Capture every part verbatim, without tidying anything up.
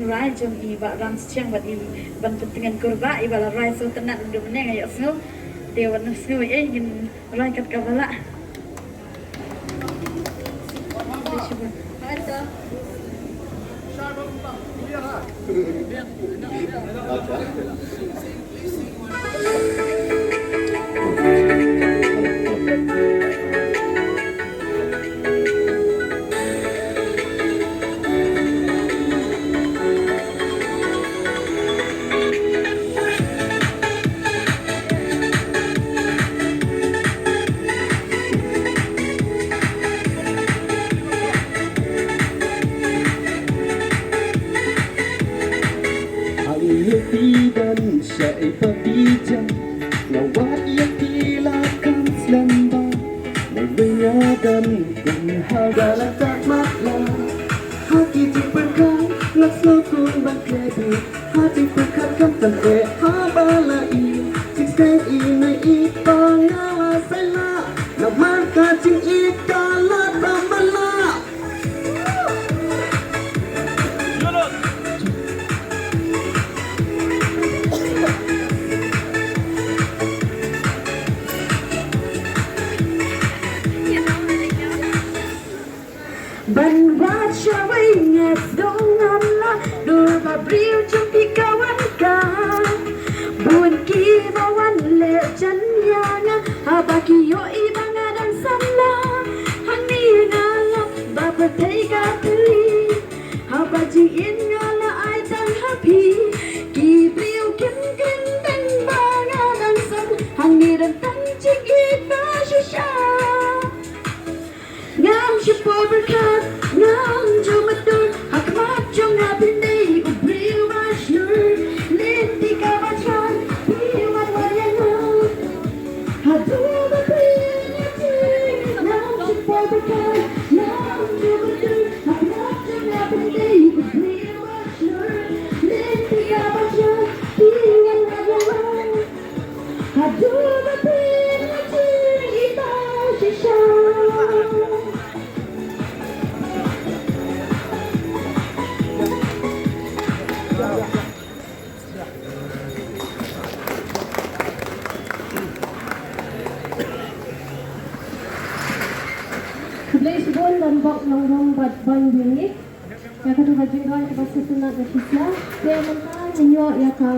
Rai jong i Bah Ram Schiang bad i ban pyntngen kur ba i ba la rai so tnat u dum ne nga ïohsngew. Te wan sngew ei ngin rai kat ka ba la. Ayu ti dan sha i pa ti jan na wa ya ti la kan slem ba. Mai mai ya dan kun ha ga la tak mat la. Ha ki ti pyrkhat la slo kun ban kle bi. Ha ti pyrkhat kam tan e ha ba la i. Six ten i na i pa nga la sai la. Na mar ka jing i ka la ta ma la. Ban wad shawei nget dong ngam la dur ba briew jong ki ka wan ka. Bun ki ba wan leh jan ïa nga haba ki ïohi ba nga dang samla. Hangne nga la ba pyrthei ka thylli. Haba jingin nga la ai tang ha phi. Ki briew kim kren beiñ ba nga dang sam. Hangne dang tang jingit ba shisha. Ngam shu pyrkhat, ngam ju mutdur, ha khmat jong nga phin dei u briew ba shlur. Lynti kaba jlan, phi wan wad ïa nga. Haduh ba phi ïa nga, ngam shu pyrkhat, ngam ju mutdur, ha khmat jong nga phin dei u briew ba shlur. Lynti kaba jlan, phi wan wad ïa nga. Haduh ba phi ïa nga jingim ba shisha. Khublei shibun Rangbah Nongrum bad Ban Bini. Ïa katu ka jingduwai kaba shisien na ka shisha. Te mynta ngin ïoh ïa ka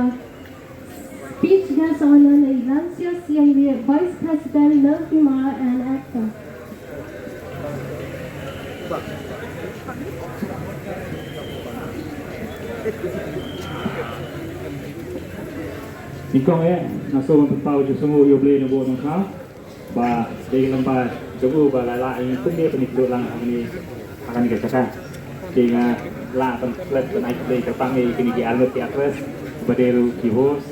speech guest of honour na i Ransias Syiemlieh, Vice President, Nongkynmaw and Actor. Nyngkong eh, nga sngewbha ban pynpaw ka jingsngewnguh ïa U Blei na ka bynta ba dei ka lymbat jong u ba la lah ïa ngi kumne ban ïakynduh lang ha kane, ha kane ka jaka. Te nga lah ban klet ban ai khublei kyrpang ïa kine ki arngut ki actress ba dei ruh ki host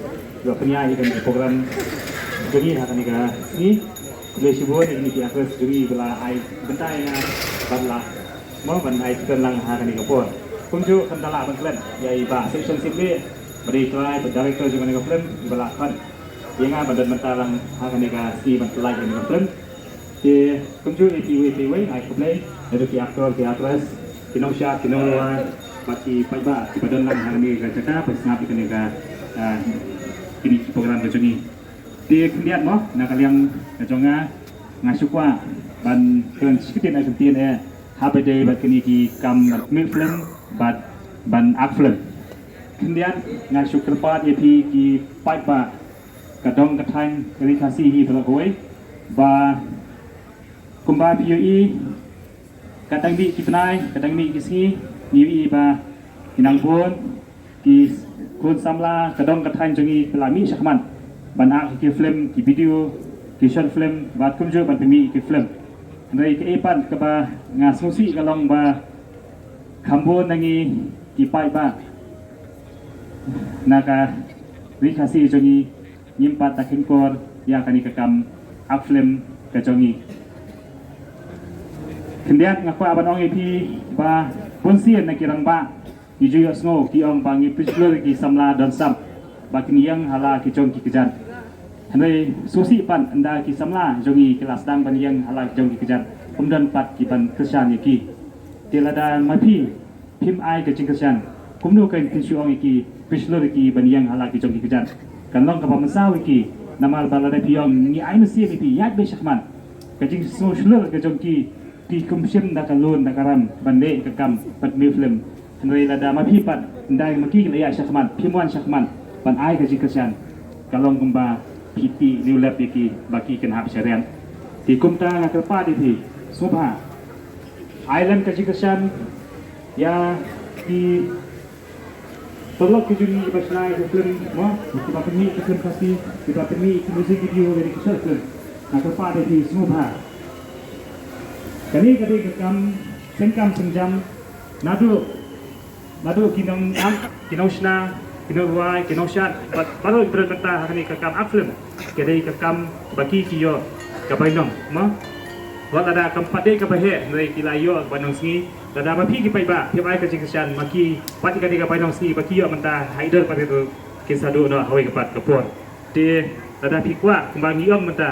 ba pynïaid ïa kane ka program jong ngi ha kane ka sngi. Khublei shibun ïa kine ki actress jong ngi ba la ai bynta ïa nga ban lah mo ban ai kyrteng lang ha kane ka por. Kumjuh kan da lah ban klet ïa i Bah Sixon Syiemlieh ba dei trai ba director jong kane ka film ba la khot ïa nga ban don bynta lang ha kane ka sngi ban pynlait ïa kane ka film. Te kumjuh ïa kiwei kiwei ai khublei ïa ki actor ki actress, ki nongshad ki nongrwai bad ki paidbah kiba don lang ha kane ka jaka ba sngap ïa kane ka, ah, kine ki program ka jong ngi. Te khyndiat mo na ka liang ka jong nga, nga shu kwah ban kren shi kyntien ai kyntien eh ha ba dei bad kine ki kam ban mih film bad ban act film. Khyndiat nga shu kyrpad ïa phi ki paidbah ka dong ka thaiñ ka ri Khasi hi baroh kawei ba kumba phi ïohi ka dang mih ki bnai ka dang mih ki sngi ngi ïohi ba ki nongbud ki khun samla ka dong ka thaiñ jong ngi ki la mih shakhmat ban act ki film ki video ki short film bad kumjuh ban pynmih ki film. Hynrei kaei pat kaba nga sngewsih ka long ba kham bun na ngi ki paidbah na ka ri Khasi jong ngi ngim pat da kheiñkor ïa kane ka kam act film ka jong ngi. Khyndiat nga kwah ban ong ïa phi ba bun sien na ki rangbah ngi ju ïohsngew ki ong ba ngi pyrshah ki samla don sap ba kin ïeng ha la ki jong ki kjat. Hynrei sngewsih pat ynda ki samla jong ngi ki la sdang ban ïeng ha la ki jong ki kjat ym don pat ki ban kyrshan ïa ki. Te lada ma phi phim ai ka jingkyrshan Kumno kan phin shu ong ïa ki, phi shlur ïa ki ban ïeng ha la ki jong ki kjat. Kan long kaba mynsaw ïa ki, namar ba lada phi ong ngi ai mynsiem ïa phi, ïaid beit shakhmat. Ka jingsngew shlur ka jong ki, ki kum shim da ka lun da ka ram ban leh ka kam bad mih film. Hynrei lada ma phi pat, ynda ma ki ki la ïaid shakhmat, phim wan shakhmat ban ai ka jingkyrshan. Ka long kumba phi tih niewlep ïa ki ba ki kynhap sha riat. Te kumta nga kyrpad ïa phi, sngewbha ai lem ka jingkyrshan ïa ki paralok ki jong ngi kiba shna ïa ka film, mo, kiba pynmih ïa ka film Khasi, kiba pynmih ïa ka music video ïa ka short film. Nga kyrpad ïa phi, sngewbha. Kane ka dei ka kam sengkam sengjam, naduh, naduh ki nongakt, ki nongshna, ki nongrwai, ki nongshad, bad baroh ki briew mynta ha kane ka kam akt film. Ka dei ka kam ba ki ki ïoh ka bainong, mo. Wat lada kam pat dei kaba heh, hynrei ki la ïoh ka bainong sngi. Lada ma phi ki paidbah phim ai ka jingkyrshan, ma ki pat ïa ka dei ka bainong sngi ba ki ïoh mynta, ha i dur pat ïa ka dur kin sa duh noh ha kawei ka pat ka por. Te lada phi kwah kumba ngi ong mynta.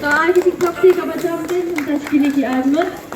Ka ai ka jingpakti kaba jam dien, mynta shi kine ki ai mut.